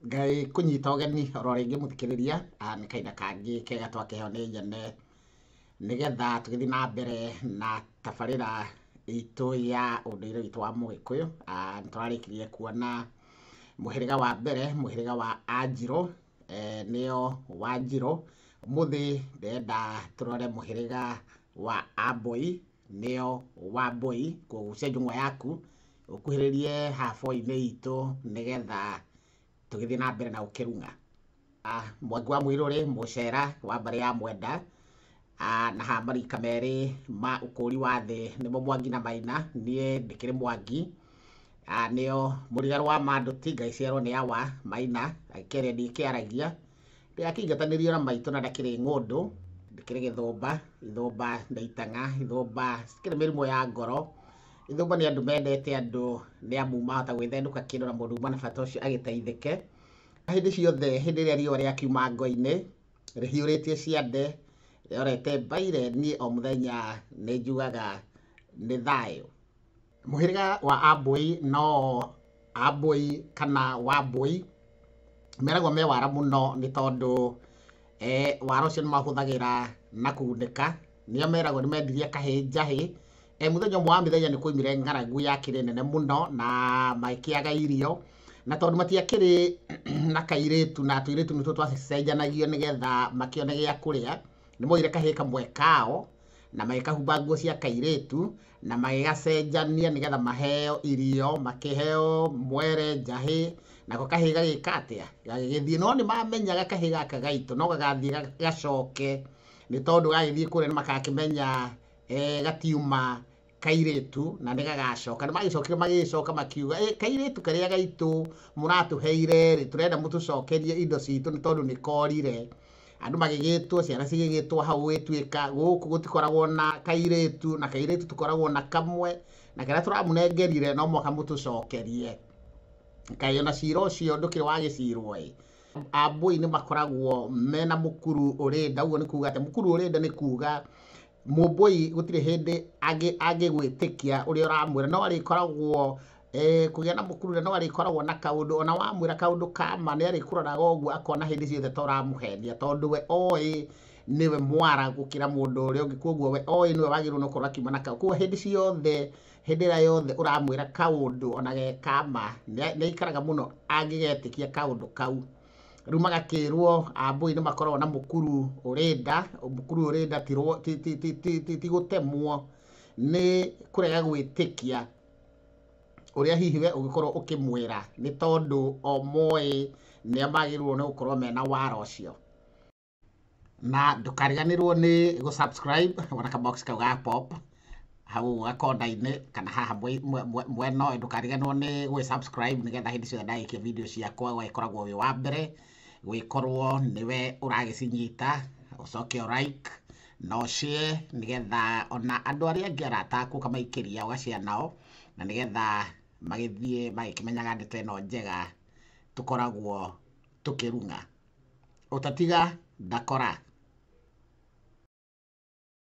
Ngai kũnyita ũgeni oro rĩngĩ mũthikĩrĩria, nĩ kahinda kangĩ kega twakĩheo nĩ Nyene nĩgetha tũgĩthiĩ na mbere na tabarĩra itũ ya ũndũire witũ wa Mũgĩkũyũ. Nĩ tũrarĩkirie kuona mũhĩrĩga wa mbere, mũhĩrĩga wa Anjirũ, nĩo Wanjirũ. Ũmũthĩ ndĩrenda tũrore mũhĩrĩga wa Ambũi, nĩo Wambũi. Kũgucia njũng'wa yaku ũkuhĩrĩrie haha boi-inĩ itũ nĩgetha tũgĩthiĩ na mbere na gũkĩrung'a. Mwangi wa Mũirũrĩ, mũcera wa mbarĩ ya Mwenda, na haha marika merĩ ma ũkũri wa thĩ nĩmo Mwangi na Maina, niĩ ndĩkĩrĩ Mwangi. Nĩo mũrigarũ wa Manduti, ngagĩciarwo nĩ Awa Maina, agĩkĩaria ndikĩaragia, ndĩrakĩingatanĩrio na maitũ na ndakĩrĩ ng'ũndũ, ndĩkĩrĩ gĩthũmba, ithũmba nĩ itang'a, ithũmba citikĩrĩ mĩrimũ ya ngoro, ithũmba nĩ andũ mendete andũ nĩ amu mahota gwĩthendũka kĩndũ na mũndũ uma na bata ũcio agĩteithĩke. Hĩndĩ ciothe hĩndĩ ĩrĩa riũa rĩakiuma ngo-inĩ rĩhiũrĩtie ciande rĩorete mbaire, niĩ o mũthenya nĩ njugaga nĩ thayũ. Mũhĩrĩga wa Ambũi no Ambũi kana Wambũi meragwo me wara mũno nĩ tondũ wara ũcio nĩ mahũthagĩra na kũgunĩka. Nĩo meragwo nĩ mendirie kahĩĩ njahĩ. Mũthenya ũmwe wa mĩthenya nĩ kwoimire ng'aragu yakĩrĩ nene mũno na magĩkĩaga irio, na tondũ matiakĩrĩ na kairĩtu na tũirĩtu nĩtuo twacenjanagio nĩgetha makĩone gĩa kũrĩa, nĩ moire kahĩĩ kamwe kao na magĩkahumba nguo cia kairĩtu na magĩgacenjania nĩgetha maheo irio, makĩheo mwere njahĩ, nako kahĩĩ gagĩka atĩa? Gagĩgĩthiĩ. No nĩ mamenyaga kahĩĩ gaka gaitũ no gagathiĩ gacoke, nĩ tondũ gagĩthiĩ kũrĩa nĩ magakĩmenya gatiuma kairĩtu na nĩ gagacoka. Nĩ magĩcokire magĩgĩcoka makiuga, kairĩtu karĩa gaitũ mũratũheire rĩ, tũrenda mũtũcokerie indo citũ nĩ tondũ nĩ korire. Andũ magĩgĩtwo, ciana cigĩgĩtwo hau gũgĩtuĩka gũkũ gũtikoragwo na kairĩtu, na kairĩtu tũkoragwo na kamwe, na karĩa tũramũnengerire no mũhaka mũtũcokerie. Kaĩ ona cira ũcio ndũkĩrĩ wagĩcirwo ĩ. Ambũi nĩ makoragwo mena mũkuru ũrĩ nda, ũguo nĩ kuga atĩ mũkuru ũrĩ nda nĩ kuga mũmbũi gũtirĩ hĩndĩ angĩgwĩtĩkia ũrĩa ũramwĩra, no arĩkoragwo kũgĩa na mũkuru no arĩkoragwo na kaũndũ, ona wamwĩra kaũndũ kama nĩ arĩkũroraga ũguo akona hĩndĩ ciothe ta ũramũhenia, tondũ we oĩ nĩwe mwara gũkĩra mũndũ ũrĩa ũngĩ, koguo we oĩ nĩwe wagĩrĩirwo nĩ gũkorwo akiuma na kaũndũ. Koguo hĩndĩ ciothe, hĩndĩ ĩrĩa yothe ũramwĩra kaũndũ ona ge kama, nĩ aikaraga mũno angĩgetĩkia kaũndũ kau. Rĩu magakĩrwo Ambũi nĩ makoragwo na mũkuru ũrĩ nda, mũkuru ũrĩ nda ti gũtemwo, nĩ kũrega gwĩtĩkia ũrĩa hihi we ũngĩkorwo ũkĩmwĩra, nĩ tondũ o moĩ nĩa magĩrĩirwo nĩ gũkorwo mena wara ũcio. Na ndũkariganĩrwo nĩ gũ-subscribe wona ka box kau ga pop hau gakonda-inĩ kana haha mwena ũyũ, ndũkariganĩrwo nĩ gũ-subscribe nĩgetha hĩndĩ ciothe ndagĩkia video ciakwa ũgagĩkoragwo wĩ wa mbere gwĩkorwo nĩwe ũragĩcinyita, ũcoke ũ like na ũ share nĩgetha ona andũ arĩa angĩ arata aku ũkamaikĩria ũgashare nao, na nĩgetha magĩthiĩ magĩkĩmenyaga ndeto ĩno njega tũkoragwo tũkĩrung'a. Ũtatiga ndakora.